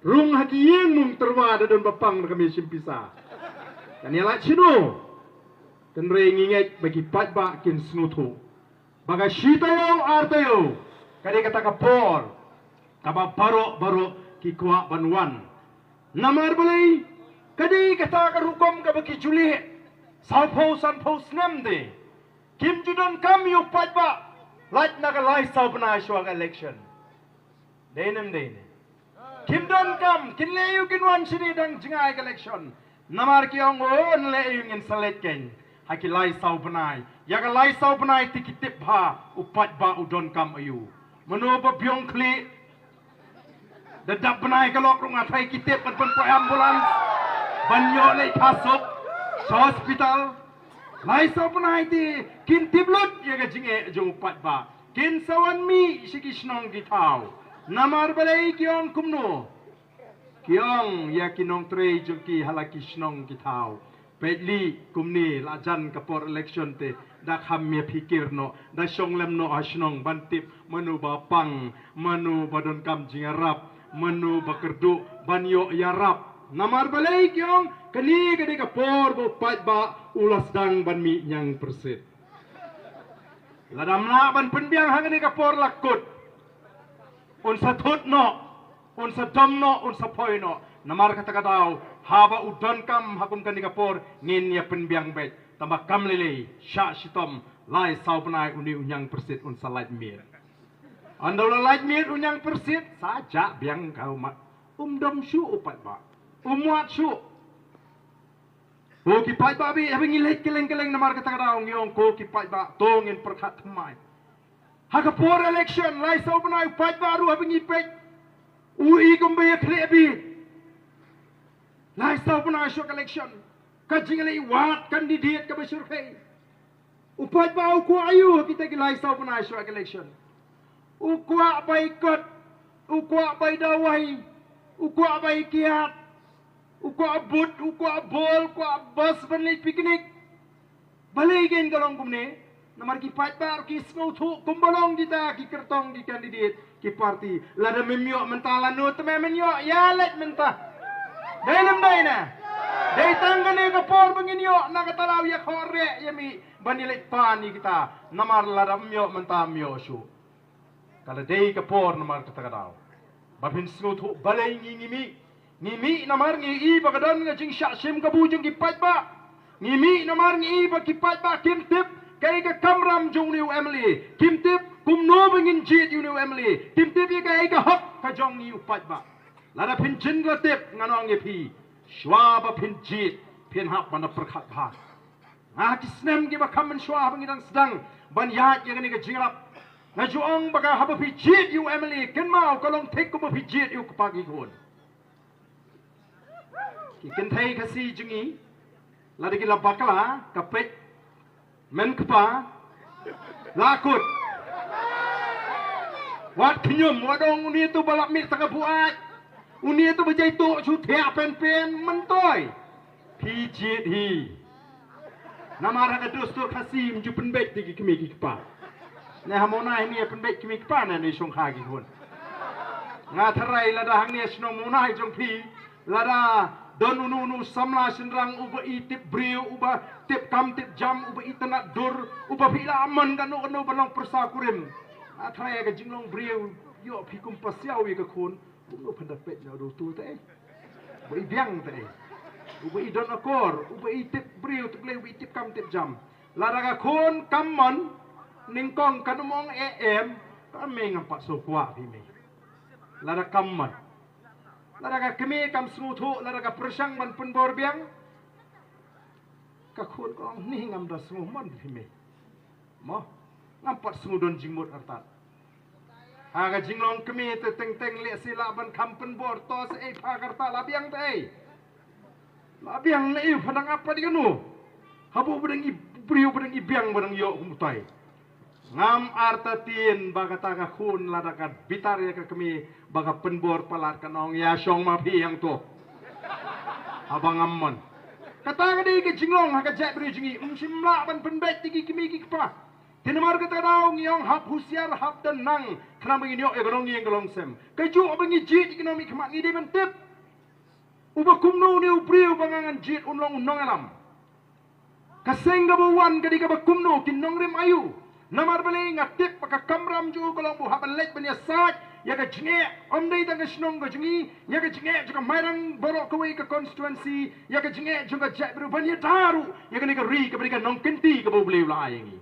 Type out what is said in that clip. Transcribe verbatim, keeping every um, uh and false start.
Rung ha ki ïing mung tyrwa da don ba pang da ka machine pisa. Kan ïa lait shano? Hynrei ngi ngeit ba ki paidbah kin sngewthuh ba ka shi taïew ar taïew ka dei kata ka por kaba baroh baroh ki kwah ban wan. Namar balei? Ka dei kata ka rukom kaba ki ju leh sawphew sanphew snem de. Kim ju donkam ïa u paidbah lait na ka lai saw bnai shuwa ka election. Dei ne em dei ne? Kim donkam, kin leh aïu kin wan shane dang jngai ka election. Namar ki ong, o, ngi leh aïu, ngin sa leit keiñ ha ki lai saw bnai. Ïa ka lai saw bnai te ki tip bha u paidbah u donkam aïu. Mano ba biang khlieh da dap bnai ka lok ruh nga tharai ki tip ban pynpoi ambulance ban ïoh leit phah suk sha hospital. Lai saw bnai te kin tip lut ïa ka jingeh jong u paidbah. Kin sa wan mih sha ki shnong ki thaw. Namar balei ki ong kumno? Ki ong ïa ki nongtrei jong ki ha la ki shnong ki thaw. Peit lei kumne la jan ka por election te da kham ïa phikir noh, da shong lem noh ha shnong ban tip mano ba pang, mano ba donkam jingïarap, mano ba kyrduh ban ïoh ïarap. Namar balei ki ong kane ka dei ka por ba u paidbah u la sdang ban mih ñiangpyrsit. Lada ym lah ban pynbiang ha kane ka por la kut. Un sa thut noh, un sa dom noh, un sa poi noh. Namar kata ka daw haba u donkam ha kum kane ka por ngin ïa pynbiang beit. Tangba kam lei lei, shah shitom, lai saw bnai une u ñiangpyrsit un sa lait miet. Ynda u la lait miet u ñiangpyrsit sa jah biang ka ummat. Um dom shuh u paidbah. Um wad shuh. Ko ki paidbah beit, haba ngi leit kylleng kylleng namar kata ka daw ngi ong ko ki paidbah to ngin pyrkhat thymmai. Ha ka por election lai saw bnai u paidbah ruh haba ngi peit u i kumba ïa khleh bit. Lai saw bnai shuwa ka election ka jingïaleh wad candidate kaba shyrkhei. U paidbah u kwah aïu ha kita ki lai saw bnai shuwa ka election? U kwah bai kot, u kwah bai dawai, u kwah bai kiad, u kwah but, u kwah bol, u kwah bus ban leit picnic. Balei kein ka long kumne? Namar ki paidbah ki sngewthuh kumba long kita ki kyrtong ki candidate ki party. Lada mem ïoh mynta lano te mem ïoh ïa leit mynta. Dei ne em dei ne? Dei tang kane ka por ba ngin ïoh na kata daw ïa khor reh ïa mih ban ïa leit pan ïa kita. Namar lada mem ïoh mynta mem ïoh shuh. Ka la dei ka por namar kata ka daw ba phin sngewthuh balei ngi ngi mih. Ngi mih namar ngi i ba ka don ka jingshah shim kabu jong ki paidbah. Ngi mih namar ngi i ba ki paidbah kim tip kaei ka kamram jong une u MLA. Kim tip kumno ba ngin jied ïa une u MLA. Kim tip ïa kaei ka hok ka jong ngi u paidbah. Lada phin jin la tip ngan ong ïa phi, shuwa ba phin jied phin hap ban da pyrkhat bha. Nga ha ki snem kiba kham mynshuwa haba ngi dang sdang ban ïaid ïa kane ka jingïarap, nga ju ong ba ka haba phi jied ïa u MLA kynmaw ka long thik kumba phi jied ïa u kpa ki khun. Ki kynthei Khasi jong ngi lada ki la bakla ka peit men kpa la kut. Wat khñium, wat ong une to ba la mih ta ka buaid, une to ba jai to shu thiah pen pen, myntoi phi jied hi. Namar ha ka dustur Khasi ym ju pynbeit ïa ki kmie ki kpa. Ne ha Mawna hi ne pynbeit kmie kpa ne ne shong kha ki khun. Nga tharai lada hangne shnong Mawna hi jong phi lada don uno uno samla shynrang uba i tip briew, uba tip kam tip jam, uba itynnad dur, uba phi la mon kano kano ba long pyrsa kurim. Nga tharai ka jinglong briew ïoh phi kum pasiaw ïa ka khun. Kumno phan da peit na u dei uto te. Uba i biang te. Uba i don akor, uba i tip briew tip lei, uba i tip kam tip jam. Lada ka khun kam mon, nyngkong kan ym ong eh em, ka mei ngam pat sngewkwah phi mei. Lada kam mon. Lada ka kmie kam sngewthuh, lada ka pyrshang ban pynbor biang. Ka khun ka ong ni ngam da sngewmon phi mei. Mo, ngam pat sngew don jingmut artat. Ha ka jinglong kmie te teng teng leh sila ban kham pynbor to se ei pha ka rta la biang te ei. La biang ne ei pha dang ap pat ïa kano. Haba u ba dang i briew ba dang i biang ba dang ïoh kum utai. Ngam artatien ba kata ka khun lada ka bitar ïa ka kmie ba ka pynbor palat ka ong ïa shong ma phi hangto. Haba ngam mon. Kata ka dei ka jinglong ha ka jaitbynriew jong ngi, ym shym lah ban pynbeit ïa ki kmie ki kpa. Te namar kata ka daw ngi ong hap husiar, hap tang nang, khnang ba ngin ïoh ïa ka longïing ka longsem. Kajuh ba ngi jied ïa ki nongmihkhmat ngi dei ban tip. Uba kumno une u briew ba nga ngan jied un long u nongïalam. Ka seng kaba wan ka dei kaba kumno, ki nongrim aïu. Namar balei nga tip ba ka kamram jong u ka long ba u hap ban leit ban ïasaid ïa ka jingeh, ym dei tang ka shnong ka jong ngi, ïa ka jingeh jong ka Mairang baroh kawei ka constituency, ïa ka jingeh jong ka jaitbynriew ban ïada ruh ïa kane ka ri kaba dei ka nongkynti kaba U Blei u la ai ïa ngi.